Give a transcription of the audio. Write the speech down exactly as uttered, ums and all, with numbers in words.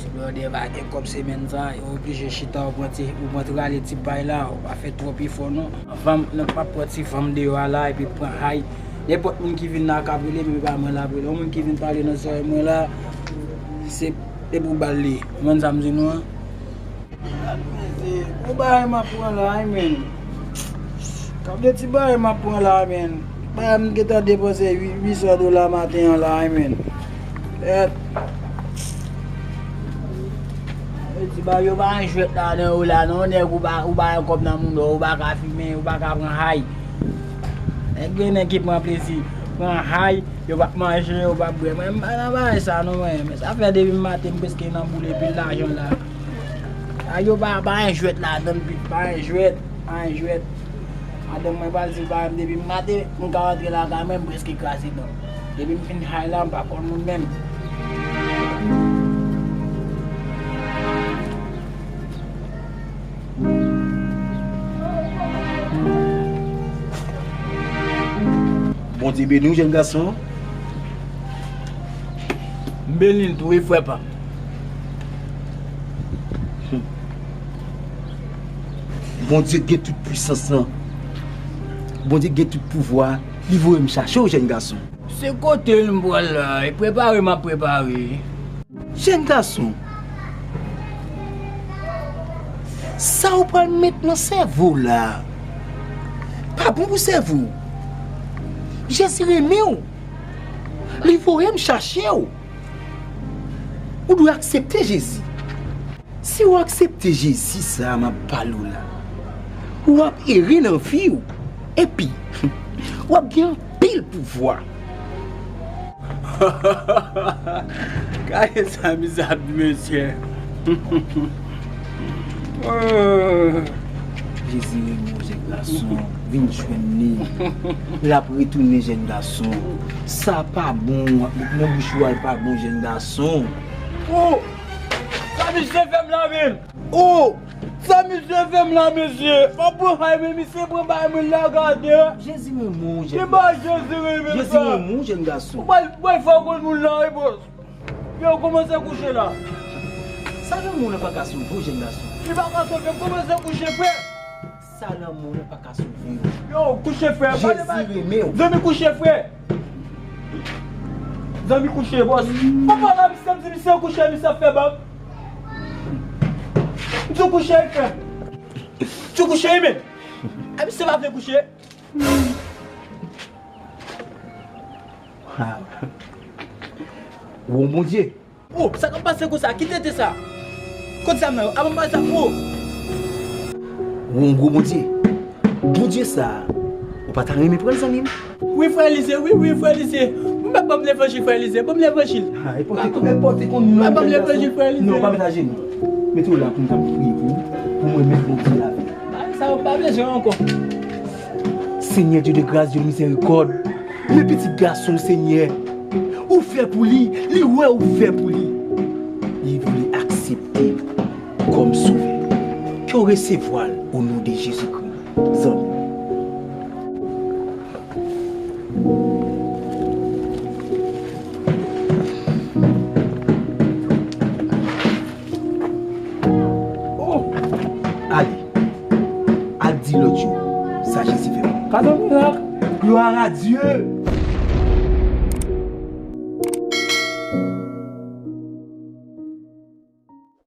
Ti blòdè pa gen kòb semèn sa, yo oblije chita, ou pran ti, ou pran rale ti pay la, ou pa fè twòp efò non. Vanm, nan pa pran ti vanm deyò a la, epi pran hay. Nenpòt moun ki vin la k ap rele m, e pa mwen l ap rele. Yon moun ki vin pale nan zòrèy mwen la, se, se pou bal li. Ou konprann sa m di nou an? Gad mesye, bon bagay m ap pran la wi, men. Gade ti bagay m ap pran la, men. Bagay m gentan depanse uit, uit san dola maten an la wi, men. Èt. Ti bagay yo pa gen jwèt ladan yo la, non, nèg ou pa, ou pa gen kòb nan mouda w, ou pa ka fimen, ou pa ka pran hay. Nèg gen nèg ki pran plezi, pran hay, yo p ap manje, yo p ap bwè. Mwen, m pa nan bagay sa, non, mwen. Men sa fè depi maten, m prèske nan boul epi lajan la. Ay yo pa, pa gen jwèt ladan l, pa gen jwèt, pa gen jwèt. Madanm mwen pral di l pa menm depi maten, m ka rantre lakay mwen, m prèske kraze dan. Depi m fin hay la, m pa konn moun menm. Bondye beni w, jèn gason. M beni l tou wi, frè pa m. Bondye gen tout pwisans lan. Bondye gen tout pouvwa. Li voye m chache w, jèn gason. Se kote l m pral la, e prepare m ap prepare. Jèn gason, sa w pral met nan sèvo w la, pa bon pou sèvo w. Jezi renmen w. Li voye m chache w. Ou dwe aksepte Jezi. Si w aksepte Jezi sa a m ap pale w la, w ap ere nan vi w. Epi, w ap gen anpil pouvwa. Gade sa misye ap di mesye. Oh. Jezi renmen w, jèn gason. Vin jwenn li. L ap retounen, jèn gason. Sa pa bon. Nan bouch ou a, l pa bon, jèn gason. Oh! Sa misye fè m la menm? Oh! Sa misye fè m la, mesye? M ap pran hay, men misye pran bay mwen la, gade. Jezi renmen w, jèn gason. Ki bay Jezi renmen sa? Jezi renmen w, jèn gason. Ou bay, bay fè konn moun la, wi, bòs. Yo, kòmanse kouche la. Sa lanmou nan pa ka sove w, jèn gason. Li pa ka sove m, kòmanse kouche, frè. Sa lanmou nan pa ka sove w. Yo, kouche, frè. Jezi renmen w. Zanmi kouche, frè. Zanmi kouche, bòs. Papa la, misye di misye kouche, misye ap fè bab. M di w kouche, frè. M di w kouche, men. A, misye pa vle kouche. Ha. Won Bondye. Oh, sa k ap pase konsa? Ki tenten sa? Kot zam nan yo? Avan m bay zam, oh! Ou yon gwo Bondye. Bondye sa a, ou pa ta renmen pran l, zanmi m? Wi, frè Elize, wi, wi, frè Elize. Ou mèt ban m levanjil, frè Elize. Ban m levanjil. Ha, e pote, e pote konn non. Ban m levanjil, frè Elize. Non, pa met ajenou. Mete w la pou m ta priye pou ou, pou mwen menm Bondye avè w. Bagay sa yo pa bezwen ankò. Senyè Dye de gras, Dye de mizerikòd, men pitit gason w, Senyè, ou fè pou li, li wè ou fè pou li. Li vle aksepte l kòm sovè. Ke w resevwa l o non de Jezikri, zanmi. Oh! Ale, al di lòt yo sa Jezi fè pou ou. Gade yon mirak! Gloire à Dieu!